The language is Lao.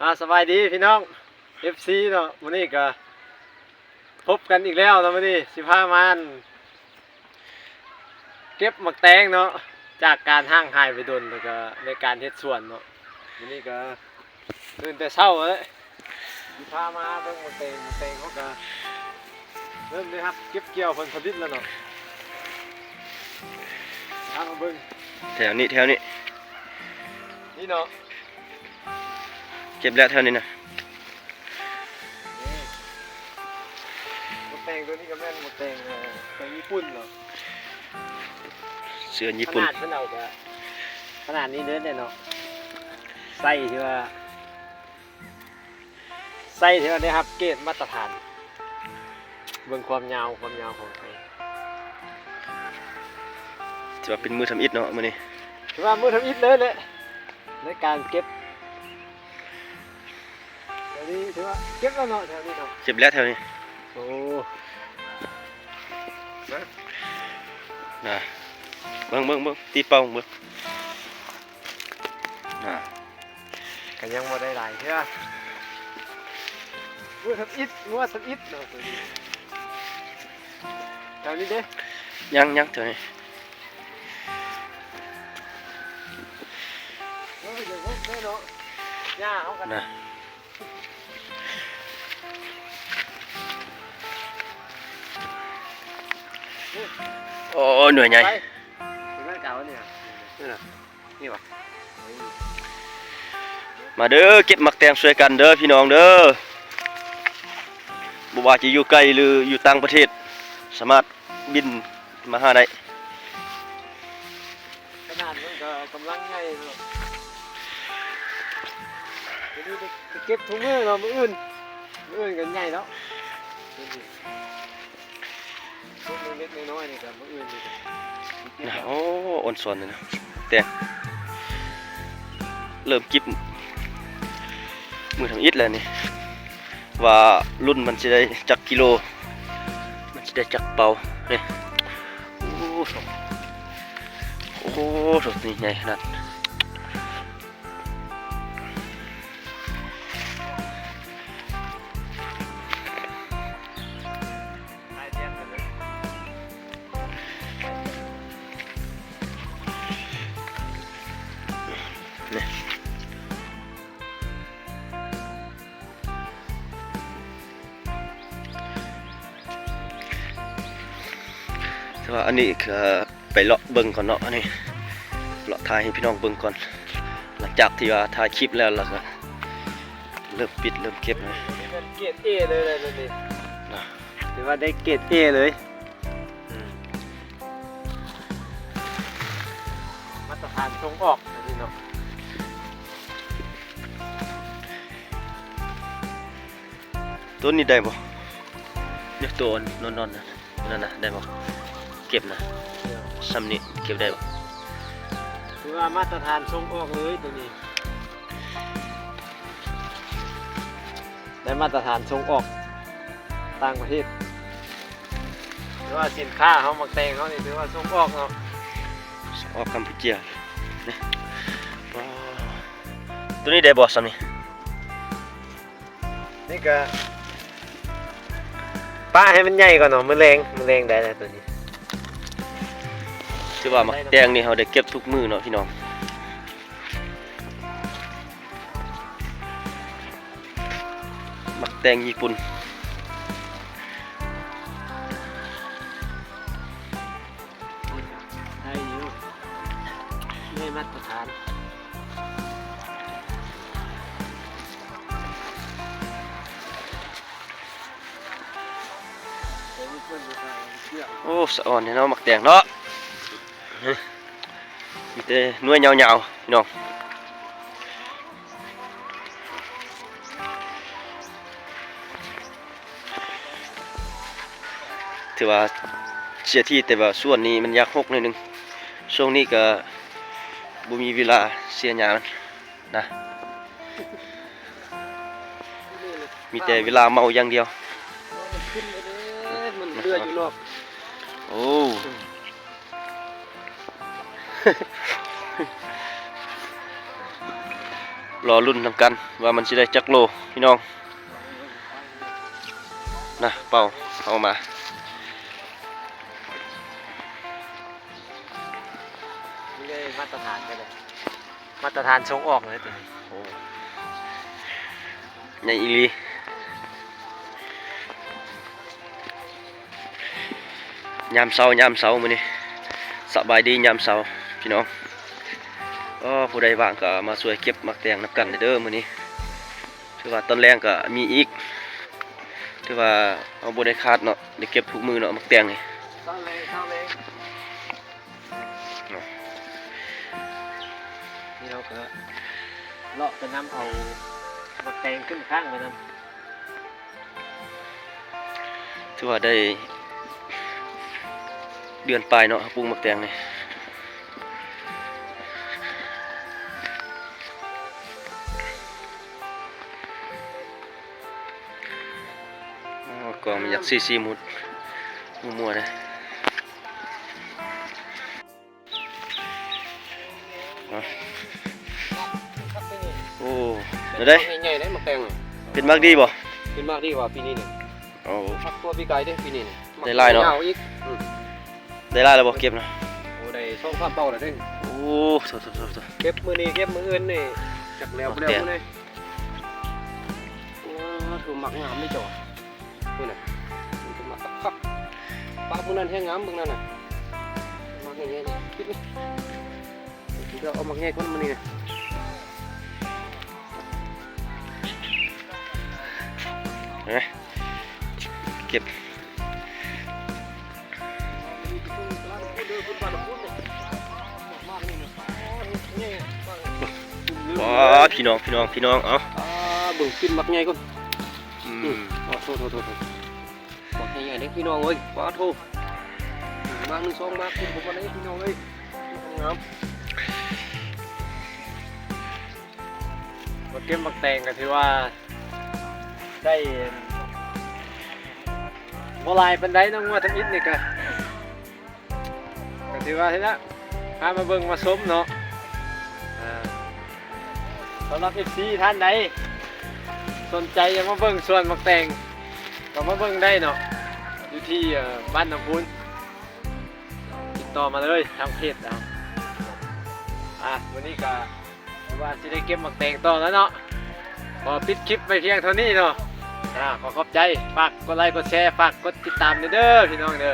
ອ່າ ສະບາຍດີພີ່ນ້ອງ ເອັຟຊີ ເນາະ, ມື້ນີ້ກໍພົບກັນອີກແລ້ວເນາະ. ມື້ນີ້ຊິພາມາ ອັນ ເກັບໝາກແຕງເນາະ ຈາກການຫ່າງຫາຍໄປດົນ ແລ້ວກໍໃນການເຮັດສວນເນາະ. ມື້ນີ້ກໍຕື່ນແຕ່ເຊົ້າເລີຍ ຊິພາມາເບິ່ງໝາກແຕງ. ໝາກແຕງເຮົາກໍເລີ່ມໄດ້ຮັບເກັບກ່ຽວຜົນຜະລິດແລ້ວເນາະ. ພາມາເບິ່ງ ແຖວນີ້ ແຖວນີ້ ນີ້ເນາະ. ເກັບແລ້ວແຖວນີ້ນະ. ນີ້ ໝາກແຕງຕົວນີ້ກໍແມ່ນໝາກແຕງ ເອີ ແຕງຍີ່ປຸ່ນເນາະ. ເສືອຍີ່ປຸ່ນ ຂະໜາດເພິ່ນເອົາກໍຂະໜາດນີ້ເລີຍເນາະ. ໄຊທີ່ວ່າ ໄຊທີ່ວ່າໄດ້ຮັບເກດມາດຕະຖານ. ເບິ່ງຄວາມຍາວ ຄວາມຍາວຂອງໄຊ ຖືວ່າເປັນມື້ທຳອິດເນາະມື້ນີ້. ຖືວ່າມື້ທຳອິດເລີຍແຫຼະ ໃນການເກັບ. ແຖວນີ້ຖືວ່າເກັບແລ້ວເນາະ ແຖວນີ້ເນາະ. ເກັບແລ້ວແຖວນີ້. ໂອ້ ນະ ເບິ່ງ ເບິ່ງ ເບິ່ງ ຕີເປົ່າເບິ່ງ ນະ. ກໍຍັງບໍ່ໄດ້ຫຼາຍເທື່ອ. ງວດທຳອິດ ງວດທຳອິດເນາະ. ແຖວນີ້ເດ້ ຍັງ ຍັງແຖວນີ້. ເອີ ຢ່າຫົກເດ້ເນາະ ຫຍ້າເຮົາກັນນະ. ໂອ້ ໜ່ວຍໃຫຍ່. ໄປ ເປັນງານເກົ່ານີ້ນະ ນີ້ນະ. ນີ້ຫວາ? ມາເດີ ເກັບໝາກແຕງຊ່ວຍກັນເດີພີ່ນ້ອງເດີ. ບໍ່ວ່າຈະຢູ່ໃກ້ ຫຼື ຢູ່ຕ່າງປະເທດ ສາມາດບິນມາຫາໄດ້. ຂະໜາດມັນກໍກຳລັງໃຫຍ່ເນາະ. ດຽວນີ້ໄປເກັບທຸກມື້ເນາະ ມື້ອື່ນ ມື້ອື່ນກໍໃຫຍ່ແລ້ວ. ພວກເລັກໆນ້ອຍໆນີ້ກໍມື້ອື່ນນີ້ກໍເກັບແລ້ວ. ໂອ້ ອ່ອນສອນນີ້ນະ ແຕງ ເລີ່ມເກັບມື້ທຳອິດແລ້ວນີ້ ວ່າລຸ້ນມັນຊິໄດ້ຈັກກິໂລ ມັນຊິໄດ້ຈັກເປົານີ້. ໂອ້ ໂອ້ ໂຕນີ້ໃຫຍ່ຂະໜາດ. ແຕ່ວ່າອັນນີ້ກໍໄປເລາະເບິ່ງກ່ອນເນາະ. ອັນນີ້ເລາະຖ່າຍໃຫ້ພີ່ນ້ອງເບິ່ງກ່ອນ ຫຼັງຈາກທີ່ວ່າຖ່າຍຄລິບແລ້ວ ແລ້ວກໍເລີ່ມປິດເລີ່ມເກັບນະ. ເກດເອເລີຍນະ ນະ ຖືວ່າໄດ້ເກດເອເລີຍ. ອືມ ມາດຕະຖານສົ່ງອອກ ອັນນີ້ເນາະ. ໂຕນີ້ໄດ້ບໍ່? ນີ້ໂຕນອນໆ ນັ້ນນະ ໄດ້ບໍ່? ເກັບນະ ຊ່ຳນີ້ເກັບໄດ້ບໍ່? ຖືວ່າມາດຕະຖານສົ່ງອອກເລີຍໂຕນີ້ ໄດ້ມາດຕະຖານສົ່ງອອກຕ່າງປະເທດ. ຖືວ່າສິນຄ້າເຮົາ ໝາກແຕງເຮົານີ້ຖືວ່າສົ່ງອອກເນາະ ສົ່ງອອກກຳປູເຈຍ. ໂຕນີ້ໄດ້ບໍ່ ຊ່ຳນີ້? ນີ້ກະປະໃຫ້ມັນໃຫຍ່ກ່ອນເນາະ ມື້ແລງ ມື້ແລງໄດ້ແລ້ວໂຕນີ້. ຖືວ່າໝາກແຕງນີ້ເຮົາໄດ້ເກັບທຸກມື້ເນາະພີ່ນ້ອງ. ໝາກແຕງຍີ່ປຸ່ນ ໄດ້ຢູ່ ໄດ້ມາດຕະຖານ. ໂອ້ ສະອອນແທ້ເນາະ ໝາກແຕງເນາະ. ມີແຕ່ໜ່ວຍຍາວໆ ພີ່ນ້ອງ. ຖືວ່າເສຍທີ່ ແຕ່ວ່າຊ່ວງນີ້ມັນຢາກຮົກໜ້ອຍໜຶ່ງ. ຊ່ວງນີ້ກໍບໍ່ມີເວລາເສຍຫຍ້າມັນນະ. ມີແຕ່ເວລາເມົາຢ່າງດຽວ. ມັນຂຶ້ນເດ້ ມັນເຫຼືອຢູ່ນອກ. ໂອ້ ອືມ ເ ລໍລຸ້ນນຳກັນວ່າມັນຊິໄດ້ຈັກໂລພີ່ນ້ອງ. ນະ ເປົ່າເອົາມາ ນີ້ໄດ້ມາດຕະຖານໄປເລີຍ ມາດຕະຖານສົ່ງອອກເລີຍໂຕນີ້. ໂອ້ ໃຫຍ່ອີ່ຫຼີ. ຍາມເຊົ້າ ຍາມເຊົ້າມື້ນີ້ ສະບາຍດີຍາມເຊົ້າພີ່ນ້ອງ. ເອີ ຜູ້ໃດວ່າງກໍມາຊ່ວຍເກັບໝາກແຕງນຳກັນເດີມື້ນີ້. ຖືວ່າຕອນແລງກໍມີອີກ ຖືວ່າເຮົາບໍ່ໄດ້ຂາດເນາະ ໄດ້ເກັບທຸກມື້ເນາະ ໝາກແຕງນີ້. ນີ້ເຮົາກໍເລາະໄປນຳ ເອົາໝາກແຕງຂຶ້ນຄ້າງໄປນຳ. ຖືວ່າໄດ້ເດືອນປາຍເນາະ ເຮົາປູກໝາກແຕງນີ້. ອໍ ກອງມັນຢາກຊີ້ໆມຸດ ມົວໆເດ້. ໂອ້ ແນວໃດ? ໃຫຍ່ໆເດ້ໝາກແຕງ. ເປັນໝາກດີບໍ່? ເປັນໝາກດີວ່າປີນີ້ນີ້. ໂອ້ ຄັກກວ່າປີກາຍເດ້ປີນີ້ນີ້. ໄດ້ຫຼາຍເນາະ. ຍາວອີກ. ອືມ ໄດ້ຫຼາຍແລ້ວບໍ່ເກັບນະ? ໂອ້ ໄດ້ສອງສາມເປົາແລ້ວເດ້. ໂອ້ ໂທ້ໆໆໆ ເກັບມື້ນີ້ເກັບມື້ອື່ນນີ້ ຈັກແລ້ວບໍ່ແລ້ວມື້ນີ້. ໂອ້ ຖືໝາກງາມເດ້ເຈົ້າ. ພຸ້ນນະ ມັນກໍໝາກຄັກໆ ປາກມື້ນັ້ນແຮງງາມເບິ່ງນັ້ນນະ ໝາກໃຫຍ່ໆນີ້ ປິດນີ້ ດຽວເອົາໝາກໃຫຍ່ກ່ອນມື້ນີ້ນະ ເຫັນໄໝ ເກັບ. ວ້າ ພີ່ນ້ອງ ພີ່ນ້ອງ ພີ່ນ້ອງ ເອົາ ອ່າ ເບິ່ງປິ່ນໝາກໃຫຍ່ກ່ອນ. ອືມ ອືມ ໂອ້ ໂທ້ໆໆໆ ໝາກໃຫຍ່ໆເດ້ພີ່ນ້ອງເອີຍ. ປາໂທ້ ໝາກໜຶ່ງສອງໝາກ ຂຶ້ນບໍ່ປານໃດພີ່ນ້ອງເອີຍ ງາມ. ມາເກັບໝາກແຕງກໍຖືວ່າໄດ້ບໍ່ຫຼາຍປານໃດເນາະ ງວດທຳອິດນີ້ກໍ ກໍຖືວ່າຫັ້ນລະ ພາມາເບິ່ງມາຊົມເນາະ. ອ່າ ສຳລັບເອັຟຊີທ່ານໃດສົນໃຈຢາກມາເບິ່ງສວນໝາກແຕງ ກໍມາເບິ່ງໄດ້ເນາະ ຢູ່ທີ່ ເອີ ບ້ານນ້ຳພຸນ ຕິດຕໍ່ມາເລີຍທາງເພຈເຮົາ. ອ່າ ມື້ນີ້ກໍ ວ່າຊິໄດ້ເກັບໝາກແຕງຕໍ່ແລ້ວເນາະ. ຂໍປິດຄລິບໄວ້ພຽງເທົ່ານີ້ເນາະ. ອ່າ ຂໍຂອບໃຈ. ຝາກກົດໄລກົດແຊ ຝາກກົດຕິດຕາມແດ່ເດີພີ່ນ້ອງເດີ.